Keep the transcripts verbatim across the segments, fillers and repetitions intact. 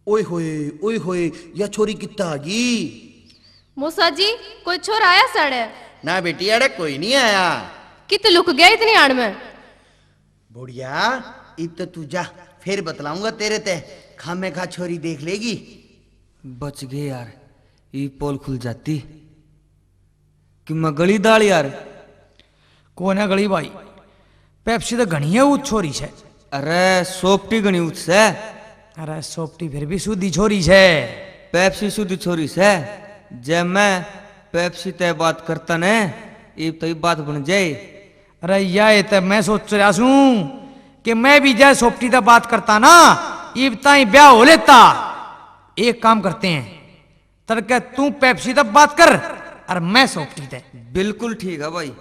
ओए होए, ओए होए, या छोरी कित्ता आ गई? मौसा जी, कोई छोरा आया साड़े? ना बेटी, अड़े कोई नहीं आया। कित लुक गया इतनी आड़ में? बुढ़िया, इब तो तू जा, फिर बतलाऊंगा तेरे ते, खामे खा छोरी देख लेगी। बच गए यार, ये पोल खुल जाती कि मैं गली दाल यार। कोने गली भाई, पेप्सी तो घणी है ऊंच छोरी से। अरे सोपटी घणी ऊंच से। अरे सोपटी फिर भी सूधी छोरी से। पेप्सी सूधी छोरी से। जब मैं पेप्सी ते बात करता ने, इब तो ये बात बन जाए। अरे या ये तो मैं सोच रहा सूं कि मैं भी जय सोपटी ते बात करता ना, इब ताई ब्याह हो लेता। एक काम करते हैं, तड़के तू पेप्सी ते बात कर और मैं सोपटी ते। बिल्कुल ठीक है भाई।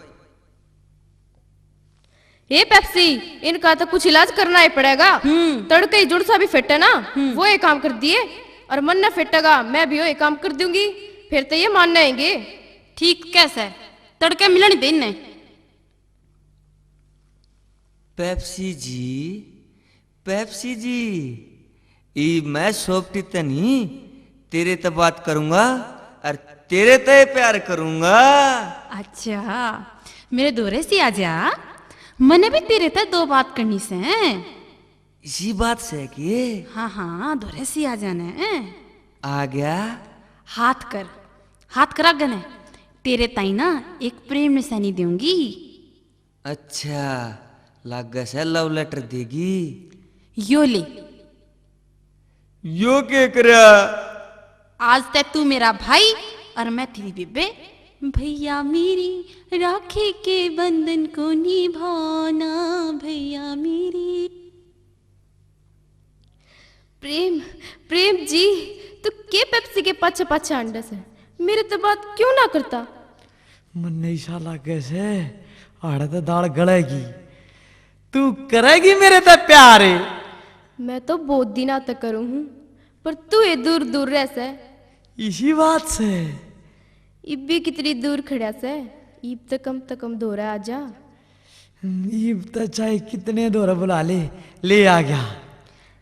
ए पेप्सी, इनका तो कुछ इलाज करना ही पड़ेगा। हम्म। तड़के ही जुड़सा भी फिट है ना, हम्म। वो एक काम कर दिए और मन ना फिटेगा, मैं भी वो एक काम कर दूंगी, फिर तो ये मानने आएंगे। ठीक कैसे? तड़के मिलन दे इन्हें। पेप्सी जी, पेप्सी जी, ई मैं सोपटी ते नहीं, तेरे ते बात करूंगा और तेरे ते प्यार करूंगा। अच्छा, मेरे धोरे सी आ जा, मने भी तेरे ते दो बात करनी से। इसी बात से कि? हाँ, हाँ, धोरे सी आ जाने। आ गया। हाथ कर, हाथ कर आगे ने। तेरे ताई ना एक प्रेम निशानी दूंगी। अच्छा, लागे से love letter देगी। यो ले। यो के करया? आज तै तू मेरा भाई और मैं तेरी बेबे। भैया मेरी राखी के बंधन को निभाना, भैया मेरी। प्रेम, प्रेम जी, तू के पेप्सी के पाछे पाछे आंडस है? मेरे तो बात क्यों ना करता? मन्ने ऐसा लागे से, आड़े तो दाल गलेगी। तू करेगी मेरे ते प्यार? मैं तो बहुत दिना तक करूँ हूँ, पर तू ये दूर दूर रह से। इसी बात से। इब भी कितनी दूर खड़ा से, इब तो कम तो कम धोरे आ जा। इब तो चाहे कितने धोरे बुला ले, ले आ गया।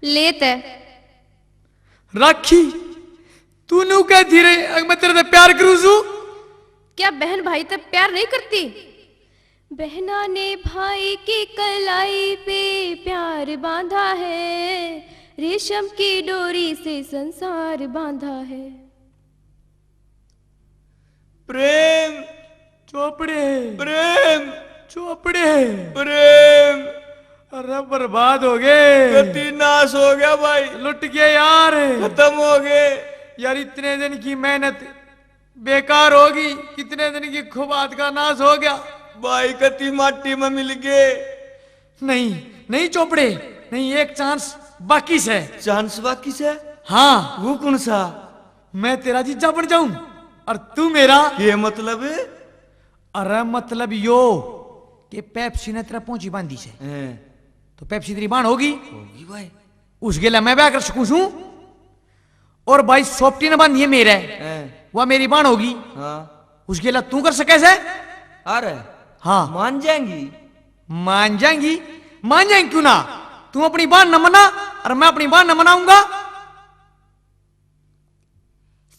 ले ते। राखी, तू न्यू कहती रही, "अग मैं तेरे ते प्यार करूँ सू।" क्या बहन भाई ते प्यार नहीं करती? बहना ने भाई की कलाई पे प्यार बांधा है, रेशम की डोरी से संसार बांधा है। प्रेम। चोपड़े। प्रेम। चोपड़े। प्रेम। अरे बर्बाद हो गए। गति नाश हो गया भाई। लुट गया यार। खत्म हो गए। यार इतने दिन की मेहनत बेकार होगी, कितने दिन की खुबात का नाश हो गया। भाई कति माटी में मिल गए। नहीं, नहीं चोपड़े, नहीं, एक चांस बाकी से। चांस बाकी से? हाँ। वो कौन सा? मैं तेरा जीजा बन जाऊं और तू मेरा। ये मतलब? अरे मतलब यो कि पेप्सी ने तेरा पहुंची बांधी से। हैं। तो पेप्सी तेरी बाण होगी। होगी भाई। उस गेला मैं ब्याह कर सकूं सूं। और भाई सोपटी ने बांधी है मेरे। हैं। वह मेरी बाण होगी। हाँ। उस गेला तू कर सके से? अरे। हाँ। मान जाएंगी। मान जाएंगी? मान जाएंगी क्यों ना? तू अपनी बाण न मना और मैं अपनी बाण न मनाऊंगा।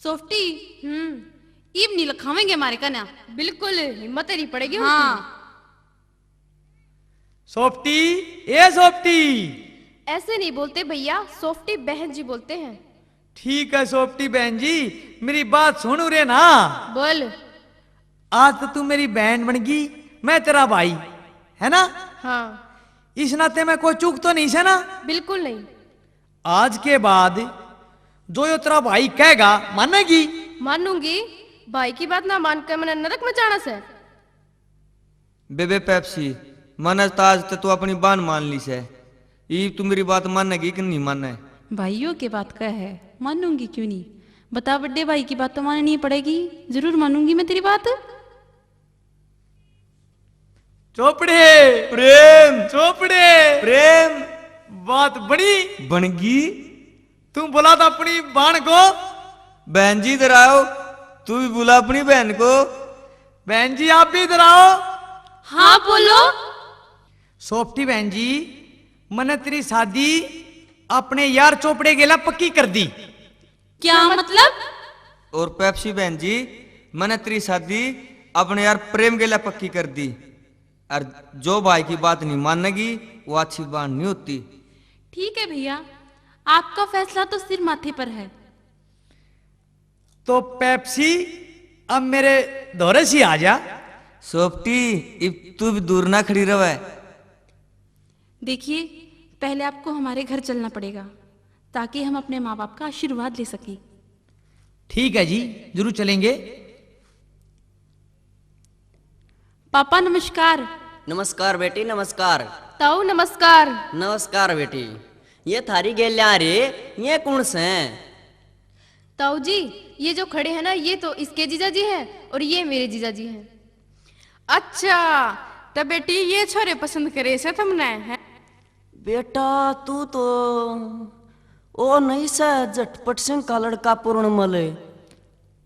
सोपटी। हम्म। इब नहीं लखावेंगे हमारे कन्या। बिल्कुल हिम्मत नहीं पड़ेगी उनकी। हाँ। सोपटी, ए सोपटी। ऐसे नहीं बोलते भैया, सोपटी बहन जी बोलते हैं। ठीक है सोपटी बहन जी, मेरी बात सुन रे ना। बोल। आज तो तू मेरी बहन बन गई, मैं तेरा भाई, है ना? हाँ। इस नाते मैं कोई चूक तो नहीं से ना? बिल्कुल नहीं। आज के बाद जो यो तेरा भाई कहेगा, मानेगी? मानूंगी। भाई की बात ना मान के मैंने नरक में जाना से। बेबे पेप्सी, मने तो आज ते तू अपनी बान मान ली से। ईब तू मेरी बात मानेगी कि नहीं माने? भाइयों के बात कह है, मानूंगी क्यों नहीं? बता बड्डे भाई की बात तो माननी पड़ेगी, जरूर मानूंगी मैं तेरी बात। चोपड़े। प्रेम। चोपड़े। प्रेम। बात बनी। बनगी। तू बुला तो अपनी बाण को। बहन जी इधर आओ, तू भी बुला अपनी बहन को। बहन जी आप भी इधर आओ। हाँ बोलो। सोपटी बहन जी, मने तेरी शादी अपने यार चोपड़े गेला पक्की कर दी। क्या मतलब? और पेप्सी बहन जी, मैंने तेरी शादी अपने यार प्रेम गेला पक्की कर दी। और जो भाई की बात नहीं मानेगी, वो अच्छी बात नहीं होती। ठीक है भैया, आपका फैसला तो सिर माथे पर है। तो पेप्सी, अब मेरे धोरे सी आ जा। सोपटी, इब तू भी दूर ना खड़ी रहे। देखिए, पहले आपको हमारे घर चलना पड़ेगा, ताकि हम अपने माँ बाप का आशीर्वाद ले सकें। ठीक है जी, जरूर चलेंगे। पापा नमस्कार। नमस्कार बेटी, नमस्कार। ताऊ नमस्कार। नमस्कार बेटी। ये थारी गेल्या रे, ये कौन से? ताऊ जी, ये जो खड़े हैं ना, ये तो इसके जीजा जी हैं और ये मेरे जीजा जी हैं। अच्छा, तो बेटी, ये छोरे पसंद करे से तुमने, हैं? बेटा, तू तो ओ नहीं से, झटपट सिंह का लड़का पूर्णमल?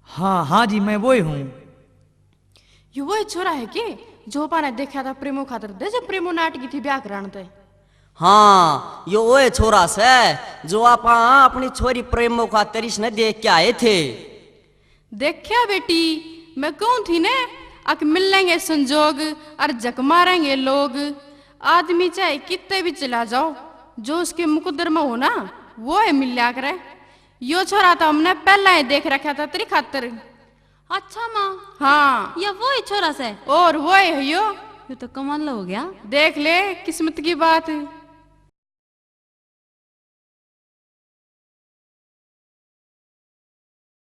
हाँ, हाँ जी, मैं वो ही हूँ। यो वो छोरा है के, जो पाने देखा था प्रेमो खातर दे, जब प्रेमो नाटकी थी ब्याह करान ते? हाँ, यो ओए छोरा से, जो आपा अपनी छोरी प्रेमो खातर इसने देख के आए थे। देखा बेटी, मैं कहूँ थी ने, अक मिल लेंगे संजोग और झक मारेंगे लोग। आदमी चाहे कितने भी चला जाओ, जो उसके मुकद्दर में हो ना, वो है मिल्या करे। यो छोरा तो हमने पहला ही देख रखा था तेरी खातर। अच्छा माँ। हाँ। या वो ही छोरा से? और वो है यो। ये तो कमाल हो गया। देख ले, किस्मत की बात।